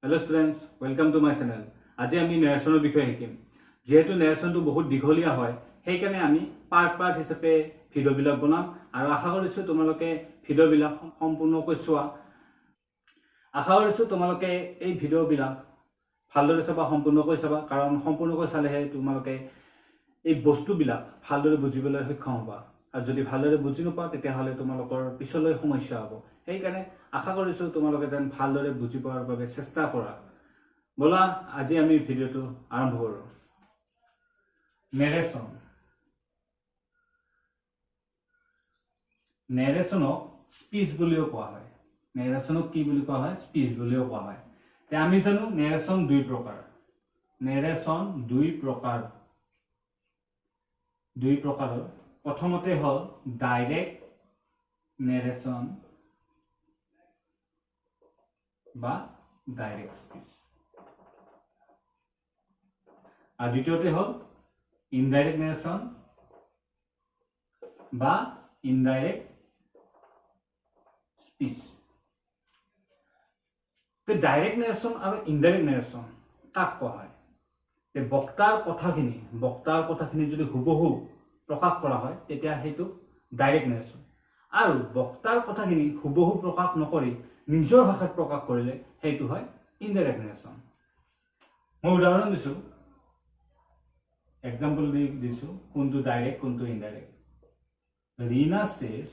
Hello students, welcome to my channel. আজি আমি নেৰেশ্যনৰ বিষয়ে শিকিম। যিহেতু নেৰেশ্যনটো বহুত দীঘলীয়া হয়, সেইকাৰণে আমি পাৰ্ট পাৰ্ট হিচাপে ভিডিঅ'বিলাক বনাম আৰু আশা কৰিছোঁ তোমালোকে ভিডিঅ'বিলাক সম্পূৰ্ণকৈ চোৱা। আশা কৰিছোঁ তোমালোকে এই ভিডিঅ'বিলাক ভালদৰে চাবা, সম্পূৰ্ণকৈ চাবা, কাৰণ সম্পূৰ্ণকৈ চালেহে তোমালোকে এই বস্তুবিলাক ভালদৰে বুজিবলৈ সক্ষম হ'বা আৰু যদি ভালদৰে বুজি নোপোৱা, তেতিয়াহ'লে তোমালোকৰ পিছলৈ সমস্যা হ'ব। সেইকাৰণে আশা কৰিছোঁ তোমালোকে যেন ভালদৰে বুজি পোৱাৰ বাবে চেষ্টা কৰা। ব'লা, আজি আমি ভিডিঅ'টো আৰম্ভ কৰোঁ। নেৰেশ্যন। নেৰেশ্যনক স্পীচ বুলিও কোৱা হয়। নেৰেশ্যনক কি বুলি কোৱা হয়? স্পীচ বুলিও কোৱা হয়। এতিয়া আমি জানো নেৰেশ্যন দুই প্ৰকাৰ। নেৰেশ্যন দুই প্ৰকাৰ, দুই প্ৰকাৰৰ। প্ৰথমতে হ'ল ডাইৰেক্ট নেৰেশ্যন বা ডাইৰেক্ট স্পীচ আৰু দ্বিতীয়তে হ'ল ইনডাইৰেক্ট নেৰেশ্যন বা ইনডাইৰেক্ট স্পীচ। ডাইৰেক্ট নেৰেশ্যন আৰু ইনডাইৰেক্ট নেৰেশ্যন কাক কোৱা হয়? বক্তাৰ কথাখিনি যদি হুবহু প্ৰকাশ কৰা হয়, তেতিয়া সেইটো ডাইৰেক্ট নেৰেশ্যন আৰু বক্তাৰ কথাখিনি হুবহু প্ৰকাশ নকৰি নিজৰ ভাষাত প্ৰকাশ কৰিলে সেইটো হয় ইনডাইৰেক্ট নেৰেশ্যন। মই উদাহৰণ দিছোঁ, এক্সাম্পল দি দিছোঁ কোনটো ডাইৰেক্ট, কোনটো indirect. Rina says,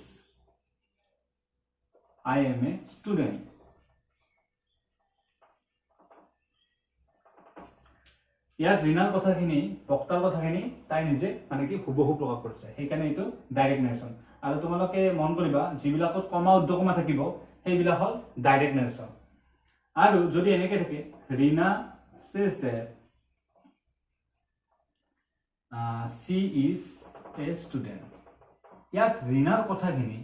"I am a student." ইয়াত ৰীণাৰ কথাখিনি, বক্তাৰ কথাখিনি তাই নিজে মানে কি হুবহু প্ৰকাশ কৰিছে, সেইকাৰণে এইটো ডাইৰেক্ট নেৰেশ্যন। আৰু তোমালোকে মন কৰিবা, যিবিলাকত কমা উদ্ধকমা থাকিব, সেইবিলাক হ'ল ডাইৰেক্ট নেৰেশ্যন। আৰু যদি এনেকে থাকে, Rina says that she is a student, ইয়াত ৰীণাৰ কথাখিনি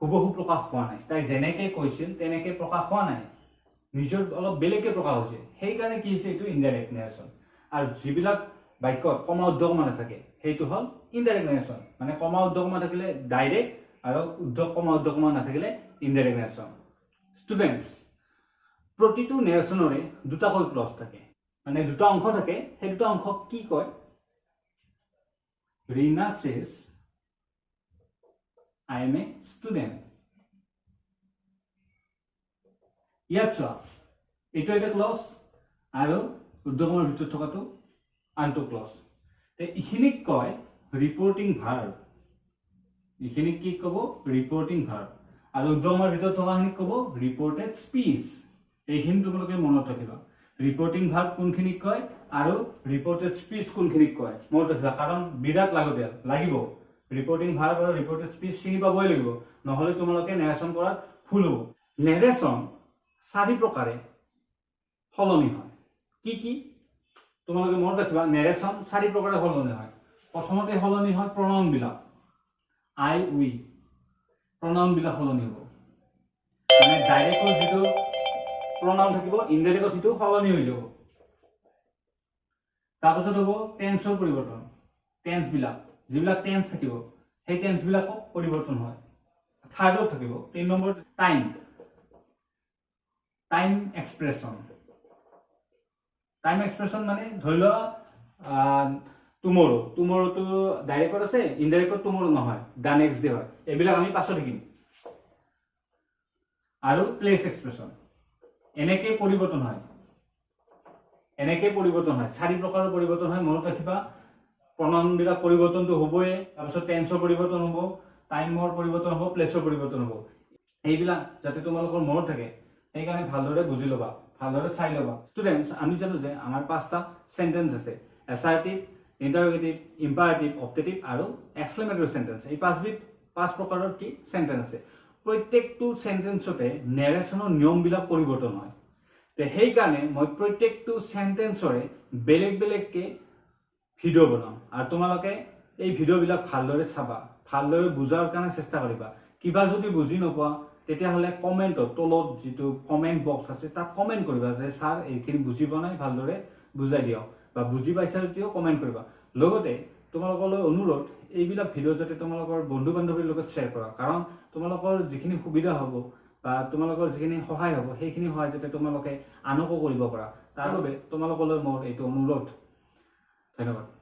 হুবহু প্ৰকাশ হোৱা নাই। তাই যেনেকে কৈছিল তেনেকে প্ৰকাশ হোৱা নাই, নিজৰ অলপ বেলেগকে প্ৰকাশ হৈছে। সেইকাৰণে কি হৈছে? এইটো ইনডাইৰেক্ট নেৰেশ্যন। আৰু যিবিলাক বাক্যত কমা উদ্ধকমা নাথাকে, সেইটো হ'ল ইনডাইৰেক্ট নেৰেশ্যন। মানে কমা উদ্ধকমা থাকিলে ডাইৰেক্ট আৰু কমা উদ্ধকমা নাথাকিলে ইনডাইৰেক্ট নেৰেশ্যন। ষ্টুডেণ্টছ, প্ৰতিটো নেৰেশ্যনৰে দুটাকৈ ক্লজ থাকে, মানে দুটা অংশ থাকে। সেই দুটা অংশক কি কয়? Rina says, "I am a student." ইয়াত চোৱা, এইটো এটা ক্লজ আৰু উদ্ধকমাৰ ভিতৰত থকাটো আনটো ক্লজ। এইখিনিক কয় ৰিপৰ্টিং ভাৰ্ব। এইখিনিক কি ক'ব? Reporting verb. আৰু উদ্ধকমাৰ ভিতৰত থকাখিনিক ক'ব ৰিপৰ্টেড স্পীচ। এইখিনি তোমালোকে মনত ৰাখিবা, ৰিপৰ্টিং ভাৰ্ব কোনখিনিক কয় আৰু ৰিপৰ্টেড স্পীচ কোনখিনিক কয়, মনত ৰাখিবা, কাৰণ বিৰাট লাগতিয়াল লাগিব। ৰিপৰ্টিং ভাৰ্ব আৰু ৰিপৰ্টেড স্পীচ চিনি পাবই লাগিব, নহ'লে তোমালোকে নেৰেশ্যন কৰাত ভুল হ'ব। নেৰেশ্যন চাৰি প্ৰকাৰে সলনি হয়। কি কি? তোমালোকে মনত ৰাখিবা, নেৰেশ্যন চাৰি প্ৰকাৰে সলনি হয়। প্ৰথমতে সলনি হয় প্ৰণাউনবিলাক। আই, উই প্ৰণাউনবিলাক সলনি হ'ব। মানে ডাইৰেক্টত যিটো প্ৰণাউন থাকিব, ইনডাইৰেক্টত সেইটো সলনি হৈ যাব। তাৰপাছত হ'ব টেন্সৰ পৰিৱৰ্তন। টেন্সবিলাক, যিবিলাক টেন্স থাকিব, সেই টেন্সবিলাকো পৰিৱৰ্তন হয়। থাৰ্ডত থাকিব, 3 number, time, time expression. Time expression মানে ধৰি লোৱা টুমৰো, টুমৰ'টো ডাইৰেক্টত আছে, ইনডাইৰেক্টত টুমৰো নহয়, the next day হয়। এইবিলাক আমি পাছত শিকিম। আৰু প্লেচ এক্সপ্ৰেছন। এনেকে পৰিৱৰ্তন হয়, এনেকে পৰিৱৰ্তন হয়। চাৰি প্ৰকাৰৰ পৰিৱৰ্তন হয়, মনত ৰাখিবা। প্ৰণাউনবিলাক পৰিৱৰ্তনটো হ'বই, তাৰপিছত টেন্সৰ পৰিৱৰ্তন হ'ব, টাইমৰ পৰিৱৰ্তন হ'ব, প্লেচৰ পৰিৱৰ্তন হ'ব। এইবিলাক যাতে তোমালোকৰ মনত থাকে, সেইকাৰণে ভালদৰে বুজি ল'বা, ভালদৰে চাই ল'বা। ষ্টুডেণ্টছ, আমি জানো যে আমাৰ পাঁচটা চেণ্টেন্স আছে: এছাৰ্টিভ, ইণ্টাৰগেটিভ, ইম্পাৰেটিভ, অপটেটিভ আৰু এক্সক্লেমেটৰী চেণ্টেন্স। এই পাঁচবিধ, পাঁচ প্ৰকাৰৰ কি চেণ্টেন্স আছে। প্ৰত্যেকটো চেণ্টেন্সতে নেৰেশ্যনৰ নিয়মবিলাক পৰিৱৰ্তন হয়। তে সেইকাৰণে মই প্ৰত্যেকটো চেণ্টেন্সৰে বেলেগ বেলেগকে ভিডিঅ' বনাম আৰু তোমালোকে এই ভিডিঅ'বিলাক ভালদৰে চাবা, ভালদৰে বুজাৰ কাৰণে চেষ্টা কৰিবা। কিবা যদি বুজি নোপোৱা, তেতিয়াহ'লে কমেণ্টত, তলত যিটো কমেণ্ট বক্স আছে, তাত কমেণ্ট কৰিবা যে ছাৰ, এইখিনি বুজি পোৱা নাই, ভালদৰে বুজাই দিয়ক, বা বুজি পাইছা যদিও কমেণ্ট কৰিবা। লগতে তোমালোকলৈ অনুৰোধ, এইবিলাক ভিডিঅ' যাতে তোমালোকৰ বন্ধু বান্ধৱীৰ লগত শ্বেয়াৰ কৰা, কাৰণ তোমালোকৰ যিখিনি সুবিধা হ'ব বা তোমালোকৰ যিখিনি সহায় হ'ব, সেইখিনি সহায় যাতে তোমালোকে আনকো কৰিব পাৰা, তাৰ বাবে তোমালোকলৈ মোৰ এইটো অনুৰোধ। ধন্যবাদ।